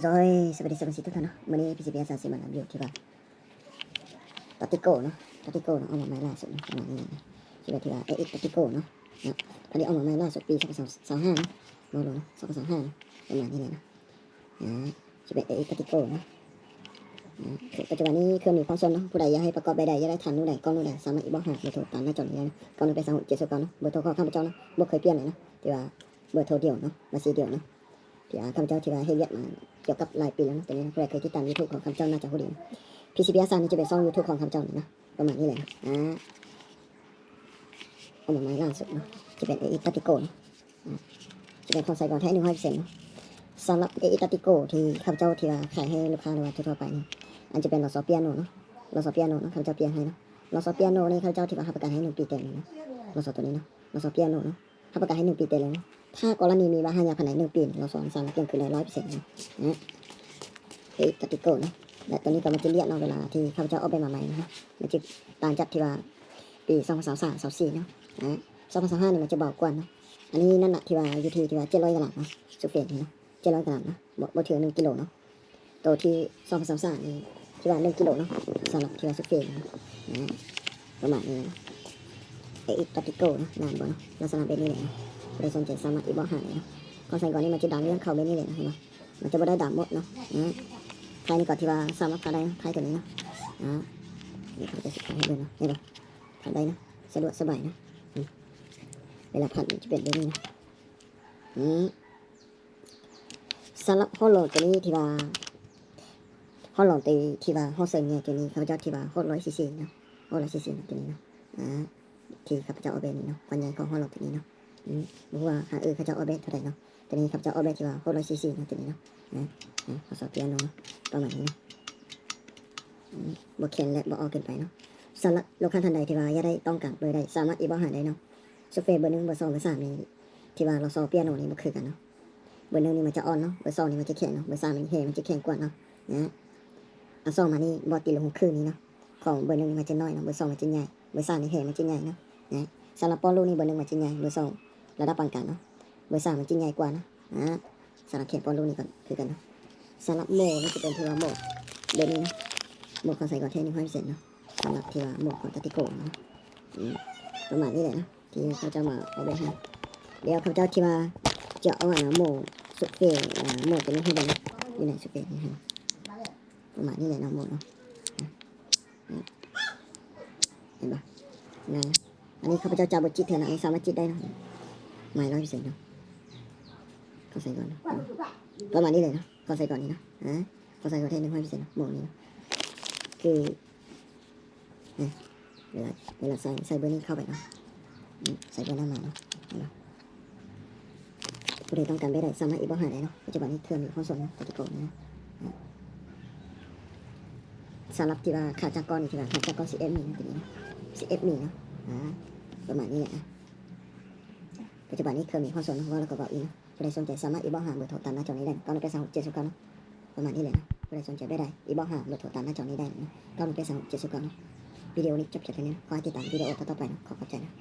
ໂດຍ ສະບາຍດີ ສະບາຍດີທຸກທ່ານເນາະ. ມື້ນີ້ ພີຊີບີ ອາສາ ຊິມາຣີວິວທີ່ວ່າ ຕາຕິໂກເນາະ, ຕາຕິໂກເນາະ ອອກມາໃໝ່ລ່າສຸດເນາະ ປະມານນີ້ເນາະ. ຊິເປັນທີ່ວ່າ ເອເອັກ ຕາຕິໂກເນາະ ເນາະ. ພາດນີ້ອອກມາໃໝ່ລ່າສຸດ ປີສອງພັນຊາວຫ້າເນາະ, ໂມເດວເນາະ ສອງພັນຊາວຫ້າເນາະ ປະມານນີ້ເລີຍເນາະ. ອ່າ ຊິເປັນ ເອເອັກ ຕາຕິໂກເນາະ. ອ່າ ປັດຈຸບັນນີ້ເຄື່ອງມີພາງຊົນເນາະ, ຜູ້ໃດຢາກໃຫ້ປະກອບແບບໃດ ຢາກໄດ້ຖັນລູກໃດ ກ້ອງລູກໃດ ສາມາດອິນບັອກຫາເບີໂທຕາມໜ້າຈໍນີ້ໄດ້ເນາະ. ກ້ອງໜຶ່ງແປດສາມຫົກເຈັດສູນເກົ້າເນາະ, ເບີໂທຂອງຂ້າພະເຈົ້າເນາະ ບໍ່ເຄີຍປ່ຽນເລີຍເນາະ, ທີ່ວ່າເບີໂທດຽວເນາະ, ບັນຊີດຽວເນາະ. ທີ່ ອາ ຂ້າພະເຈົ້າທີ່ວ່າເຮັດວຽກມາກ່ຽວກັບຫຼາຍປີແລ້ວເນາະ ຕົວນີ້ເນາະ. ຜູ້ໃດເຄີຍຕິດຕາມ YouTube ຂອງຂ້າພະເຈົ້າໜ້າຈະຮູ້ດີເນາະ. ພີຊີບີ ອາສາ ນີ້ຈະເປັນຊ່ອງ YouTube ຂອງຂ້າພະເຈົ້ານີ້ເນາະ ປະມານນີ້ແຫຼະເນາະ. ອ່າ ອອກມາໃໝ່ລ່າສຸດເນາະ ຈະເປັນ ເອເອັກ ຕາຕິໂກເນາະ. ອ່າ ຈະເປັນຂອງໄຊກອງແທ້ ໜຶ່ງຮ້ອຍເປີເຊັນເນາະ. ສຳລັບ ເອເອັກ ຕາຕິໂກ ທີ່ຂ້າພະເທົ່າທີ່ວ່າຂາຍໃຫ້ລູກຄ້າ ຫຼືວ່າທົ່ວໆໄປນີ້ ອັນຈະເປັນ ລໍຊໍ ປຽໂນເນາະ, ລໍຊໍ ປຽໂນເນາະ ຂ້າພະເຈົ້າປ່ຽນໃຫ້ເນາະ. ລໍຊໍ ປຽໂນນີ້ ຂ້າພະເຈົ້າທີ່ວ່າຮັບປະກັນໃຫ້ໜຶ່ງປີເຕັມເລີຍເນາະ. ລໍຊໍ ຕົວນີ້ເນາະ, ລໍຊໍ ປຽໂນເນາະ ຮັບປະກັນໃຫ້ໜຶ່ງປີເຕັມເລີຍເນາະ. ຖ້າກໍລະນີມີບັນຫາຍາກພາຍໃນໜຶ່ງປີນີ້ ລໍຊໍ ສາມາດປ່ຽນຄືນໄດ້ຮ້ອຍເປີເຊັນເນາະ. ອ່າ ເອເອັກ ຕາຕິໂກເນາະ. ແລະ ຕົວນີ້ກໍມັນຈະລຽບເນາະ ເວລາທີ່ຂ້າພະເຈົ້າອອກແບບມາໃໝ່ເນາະ, ມັນຈະຕ່າງຈາກທີ່ວ່າປີສອງພັນຊາວສາມ ຊາວສີ່ເນາະ. ອ່າ ສອງພັນຊາວຫ້ານີ້ມັນຈະເບົາກວ່າເນາະ. ອັນນີ້ນ້ຳໜັກທີ່ວ່າຢູ່ທີ່ ທີ່ວ່າເຈັດຮ້ອຍກຣາມເນາະ, ຊຸກເຟນນີ້ເນາະ ເຈັດຮ້ອຍກຣາມເນາະ, ບໍ່ ບໍ່ເຖິງໜຶ່ງກິໂລເນາະ. ໂຕທີ່ສອງພັນຊາວສາມນີ້ ທີ່ວ່າໜຶ່ງກິໂລເນາະ ສຳລັບທີ່ວ່າຊຸກເຟນເນາະ. ອ່າ ປະມານນີ້ເນາະ. ເອເອັກ ຕາຕິໂກເນາະ, ງາມບໍ່ເນາະ, ລັກສະນະແບບນີ້ແຫຼະເນາະ. ຜູ້ໃດສົນໃຈສາມາດອິນບັອກຫາໄດ້ເນາະ. ຂອງໄຊກອງນີ້ມັນຈະດຳຍ້ອນເຂົ້າແບບນີ້ແຫຼະເນາະ, ເຫັນບໍ່? ມັນຈະບໍ່ໄດ້ດຳໝົດເນາະ. ອ່າ ທ້າຍນີ້ກໍທີ່ວ່າສາມາດພັບໄດ້ເນາະ, ທ້າຍຕົວນີ້ເນາະ. ອ່າ ນີ້ຂ້າພະເຈົ້າຊິພັບໃຫ້ເບິ່ງເນາະ, ເຫັນບໍ່? ພັບໄດ້ເນາະ, ສະດວກສະບາຍເນາະ. ອືມ ເວລາພັບມັນຈະເປັນແບບນີ້ເນາະ. ອືມ ສຳລັບຮອດລອງຕົວນີ້ທີ່ວ່າ ຮອດລອງຕົວທີ່ວ່າຮອດເຊິ່ງໃຫຍ່ຕົວນີ້ ຂ້າພະເຈົ້າທີ່ວ່າຮອດຮ້ອຍຊີຊີເນາະ, ຮອດຮ້ອຍຊີຊີເນາະ ຕົວນີ້ເນາະ. ອ່າ ທີ່ຂ້າພະເຈົ້າອອກແບບນີ້ເນາະ, ຄວາມໃຫຍ່ຂອງຮອດລອງຕົວນີ້ເນາະ. ອືມ ບໍ່ຮູ້ວ່າທາງອື່ນເຂົາເຈົ້າອອກແບບເທົ່າໃດເນາະ, ຕົວນີ້ຂ້າພະເຈົ້າອອກແບບທີ່ວ່າຮອດຮ້ອຍຊີຊີເນາະ ຕົວນີ້ເນາະ. ອ່າ ອ່າ ຂໍສອບປຽນເນາະ ປະມານນີ້ເນາະ. ອືມ ບໍ່ແຂງ ແລະ ບໍ່ເອົາເກີນໄປເນາະ. ສຳລັບລູກຄ້າທ່ານໃດທີ່ວ່າຢາກໄດ້ ຕ້ອງການເບີໃດ ສາມາດອິນບັອກຫາໄດ້ເນາະ. ຊຸກເຟນເບີໜຶ່ງ ເບີສອງ ເບີສາມນີ້ ທີ່ວ່າລໍຊໍ ປຽໂນນີ້ບໍ່ຄືກັນເນາະ. ເບີໜຶ່ງນີ້ມັນຈະອ່ອນເນາະ, ເບີສອງນີ້ມັນຈະແຂງເນາະ, ເບີສາມນີ້ແຮ່ມັນຈະແຂງກວ່າເນາະ. ນະ ອາ ສອງມານີ້ບໍ່ຕິດລົງຫຶ້ງຄືນີ້ເນາະ, ຂອງເບີໜຶ່ງນີ້ມັນຈະນ້ອຍເນາະ, ເບີສອງມັນຈະໃຫຍ່, ເບີສາມນີ້ແຮ່ມັນຈະໃຫຍ່ເນາະ. ນະ ສຳລັບປ້ອນລູກນີ້ ເບີໜຶ່ງມັນຈະໃຫຍ່, ເບີສອງລະດັບປານກາງເນາະ, ເບີສາມມັນຈະໃຫຍ່ກວ່າເນາະ. ນະ ສຳລັບແຂງປ້ອນລູກນີ້ກໍຄືກັນເນາະ. ສຳລັບໂໝນີ້ຈະເປັນທີ່ວ່າໂໝແບບນີ້ເນາະ, ໂໝຂອງໄຊກອງແທ້ ໜຶ່ງຮ້ອຍເປີເຊັນເນາະ. ສຳລັບທີ່ວ່າໂໝຂອງຕາຕິໂກເນາະ. ອືມ ປະມານນີ້ແຫຼະເນາະ ທີ່ເຂົາເຈົ້າມາອອກແບບໃຫ້. ດຽວເຂົາເຈົ້າທີ່ວ່າຈະເອົາ ອັນ ໂມຊຸກເຟນ ໂມຕົວນີ້ໃຫ້ເບິ່ງເນາະ, ຢູ່ໃນຊຸກເຟນນີ້ຫັ້ນ. ປະມານນີ້ແຫຼະເນາະ ໂມເນາະ. ເຫັນບໍ່? ງາມ. ອັນນີ້ຂ້າພະເຈົ້າຈະບໍ່ຈິດເທື່ອນະ, ອັນນີ້ສາມາດຈິດໄດ້ເນາະ, ໃໝ່ຮ້ອຍເປີເຊັນເນາະ. ເຂົ້າໃສ່ກ່ອນເນາະ, ປະມານນີ້ເລີຍເນາະ, ເຂົ້າໃສ່ກ່ອນນີ້ເນາະ. ອ່າ ເຂົ້າໃສ່ກ່ອນແທ້ ໜຶ່ງຮ້ອຍເປີເຊັນເນາະ ໂມນີ້ເນາະ. ຄື ນີ້ ເວລາ ເວລາໃສ່ ໃສ່ເບີນີ້ເຂົ້າໄປເນາະ. ນີ້ ໃສ່ເບີນັ້ນມາເນາະ, ເຫັນບໍ່? ຜູ້ໃດຕ້ອງການແບບໃດ ສາມາດອິນບັອກຫາໄດ້ເນາະ. ປັດຈຸບັນນີ້ເຄື່ອງມີຄວາມສົນເນາະ ຕາຕິໂກນີ້ເນາະ. ສຳລັບທີ່ວ່າຂາຈາກກ້ອນນີ້ ທີ່ວ່າຂາຈາກກ້ອນ ສິບເອັດ ມິລ ເນາະ ຕົວນີ້ເນາະ, ສິບເອັດ ມິລ ເນາະ. ອ່າ ປະມານນີ້ແຫຼະນະ. ປັດຈຸບັນນີ້ເຄື່ອງມີຄວາມສົນເນາະ, ເວົ້າແລ້ວກໍເວົ້າອີກເນາະ. ຜູ້ໃດສົນໃຈສາມາດອິນບັອກຫາເບີໂທຕາມໜ້າຈໍນີ້ໄດ້ເນາະ, ເກົ້າໜຶ່ງແປດສາມຫົກເຈັດສູນເກົ້າເນາະ. ປະມານນີ້ແຫຼະເນາະ. ຜູ້ໃດສົນໃຈແບບໃດ ອິນບັອກຫາເບີໂທຕາມໜ້າຈໍນີ້ໄດ້ເນາະ, ເກົ້າໜຶ່ງແປດສາມຫົກເຈັດສູນເກົ້າເນາະ. ວິດີໂອນີ້ຈົບພຽງເທົ່ານີ້ເນາະ, ຂໍໃຫ້ຕິດຕາມວິດີໂອຕໍ່ໆໄປເນາະ. ຂໍຂອບໃຈເນາະ.